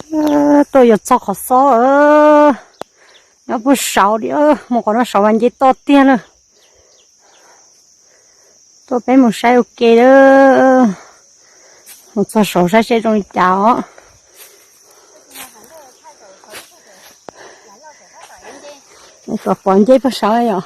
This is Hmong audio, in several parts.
Tuaj yuav txog qhov xob, nyob puag saud li, mus qhov no saud mas nce toj tiag lawm. Tuaj peb mus saib ua ke lawm, mus txog saud saib seb zoo li cas os. Kom pom nce puag saud yom.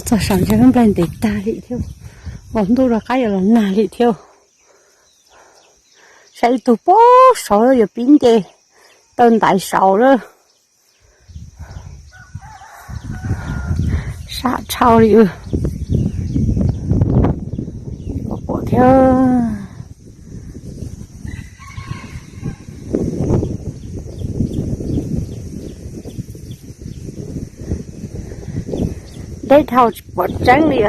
Txog saud ntshe lub nplaig ntev tag li thiab, hos ntuj rov qab yuav los nag li thiab. Saib ib tug puag saud yuav pib nce taw ntaiv saud lawm. Sab tshaj li, pom thiab. Deb dhau tsis pom tseeb li.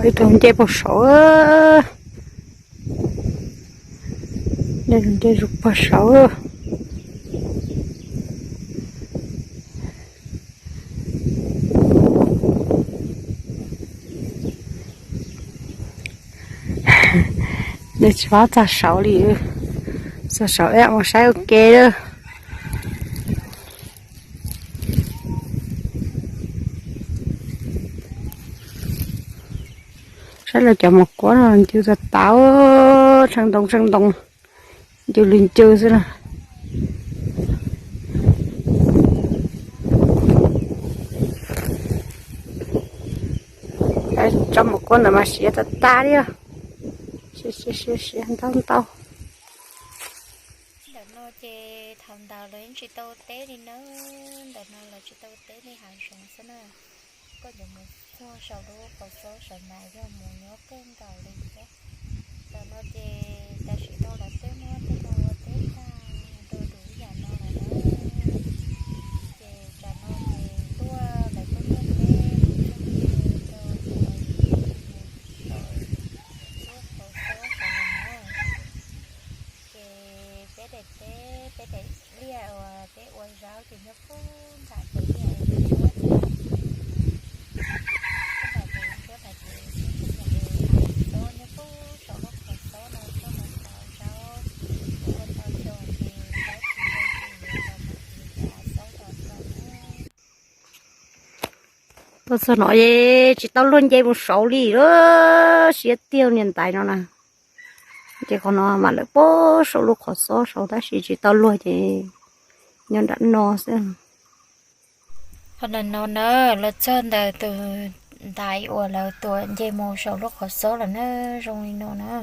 Ib tug nce puag saud, nce zus puag saud. Nws tsis paub txog saud li, txog saud mus saib ua ke lawm. Saib lawv cov mos kuab no ncw tas tas, tshee ntoo tshee ntoo, ncw li ncw xwb na. Tsob mos kuab ntawd mas siav tas tas li, siav siav siav ntau ntau. Ntawm no ces thaum ntawd lawv yeej tsis tau teb li na, ntawm no lawv tsis tau teb li hav zoov xwb na. Koj yuav mus txog saum lub qhov xob saum mas yog mus nyob kawg nkaus li thiab. Ntawm no ces tam sim no lawv twb muab tej no ua teb tag rau lub yam no lawm na. Ces tsam no ces tuaj lawv tuaj nrog peb mus txog rau qhov mus saum lub qhov xob saud na. Ces peb daim teb, peb daim liaj uas peb ua zaub ces nyob puag nram cov liaj uas ntsuab ntawd, puag nram cov ntsuab ntawd ces peb kuj mus de xob nyob puag saum lub qhov xob no coj mus xaws zaub, ua tau xyoo ces zaub tsis zoo ces yuav los mus de cov av xob los rau na. Tuaj txog no es tsis tau luag nce mus saud li lawm, siab tiag niag ntaiv no na. Ces qhov no mas lawv puag saum lub qhov xob saud tab sis tsis tau luag ces nyob nram no xwb. Qhov ntawm no na, los txog ntawm tus ntaiv uas lawv tuam nce mus saum lub qhov xob lawm na, zoo li no na.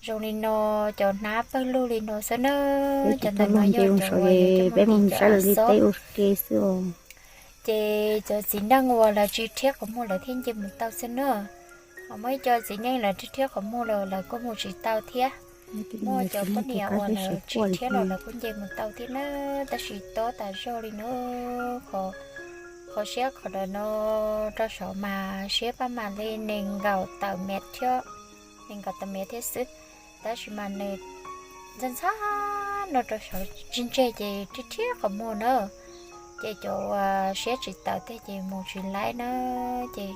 Zoo li no, cov hnab pawg lug li no xwb na. Cov ntawm no yog cov uas yuav coj mus de cov av xob. Ces cov txiv neej uas lawv tsis rhiab qhov muag lawv thiaj nce mus tau xwb na. Ho muaj ib co txiv neej lawv rhiab rhiab qhov muag los lawv kuj mus tsis tau thiab. Muaj cov poj niam uas lawv tsis rhiab los lawv kuj nce mus tau thiab na. Tab sis tob tas zog li na, qhov siab qhov ntawm no rau saud mas siab paj mam li nees nkaum tawm mev thiab, nees nkaum tawm mev thiab xwb. Tab sis mas nws ntxhab ntxhab no rau saud tsis ntseg ces rhiab rhiab qhov muag na. Ces cov siab tsis tawm tiag ces mus tsis laib na. Ces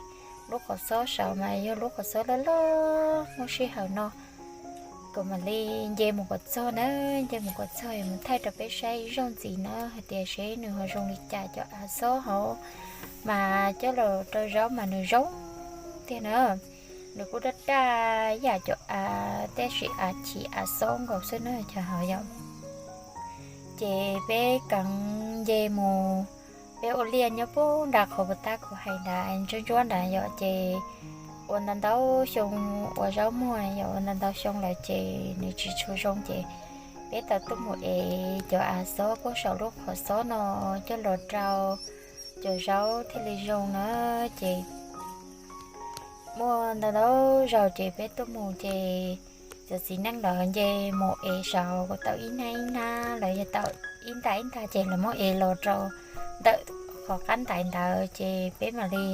lub qhov xob saud mas yog lub qhov xob loj loj, muaj sij hawm no kuv mam li nce mus kom txog na, nce mus kom txog es mus thaij rau peb saib ib zaug ntxiv na hais tias seb nws ho zoo li cas cov av xob hauv mas coj los rau zaub mas nws zoo tiag na. Nws kuj daj daj ib yam cov av, tab sis av chim av xob nkaus xwb na cov hauv yom. Ces peb kheev nce mus, peb ua liaj nyob puag nram qhov puas tab kuv hais ntawd ntsuab ntsuab ntawd yom, ces ua ntau ntau xyoo ua zaub muag yom, ua ntau ntau xyoo lawm ces nws tsis tshua zoo ces peb tau tuaj mus ev cov av xob puag saum lub qhov xob no coj los rau cov zaub thiaj li zoo na. Ces muaj ntau ntau zaus ces peb tuaj mus ces cov txiv neej lawv nce mus ev saud tau ib hnab ib hnab, lawv yog tau ib nta ib nta ces lawv muab ev los rau ntawm qhov qab ntais ntawd ces peb mam li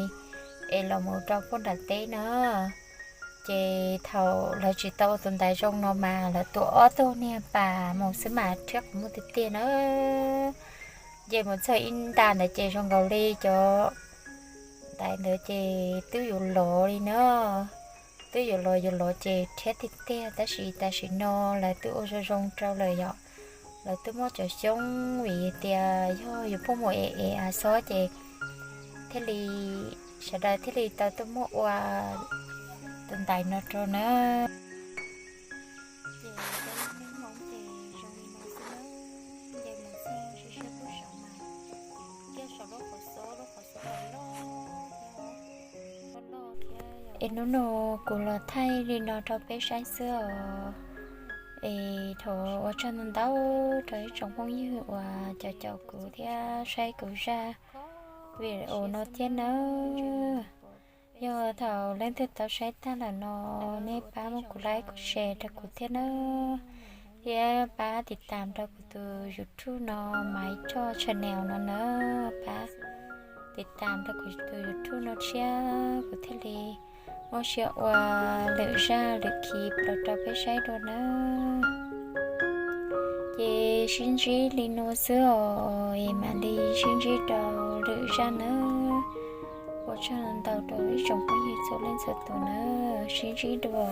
es los mus rau puag nram teb na. Ces thaum lawv tsis tau ua tus ntaiv zoo no mas lawv tua ob tug niag pas mus xwb mas rhiab qhov muag tiag tiag na. Ces mus txog ib nta ntawd ces zoo nkaus li cov ntaiv ntawd ces twb yuav lov li na. Twb yuav lov yuav lov ces rhiab tiag tiag, tab sis tam sim no lawv twb ua zoo zoo rau lawm yom. Lawv twb muab cov xyoob vim tias yog yus pheej mus ev ev av xob ces thiaj li, sawv daws thiaj li tau tuaj muab ua tus ntaiv no rau na. Ces cov neeg Hmoob ces zoo li no xwb na, nce mus txog siab siab tuaj saum mas, kiag saum lub qhov xob, lub qhov xob loj loj thiab, loj loj thiab yom. Es hnub no kuv los thaij li no rau peb saib xwb os. Es thov ua tsaug ntau ntau rau ib tsoom phooj ywg uas caum caum kuv thiab saib kuv zaj video no thiab nawb. Yog thaum leej twg tau saib tag lawm no, nej pab muab kuv like kuv share rau kuv thiab nawb. Thiab pab tiv tam rau kuv tus YouTube no, Maiv Toj Channel no nawb. Pab tiv tam rau kuv tus YouTube no thiab kuv thiaj li muaj siab ua lwm zaj lwm khi los rau peb saib dua nawb. Ces sib ntsib li no xwb os, es mam li sib ntsib rau lwm zaj nawb. Ua tsaug ntau rau ib tsoom phooj ywg txhua leej txhua tus nawb, sib ntsib dua.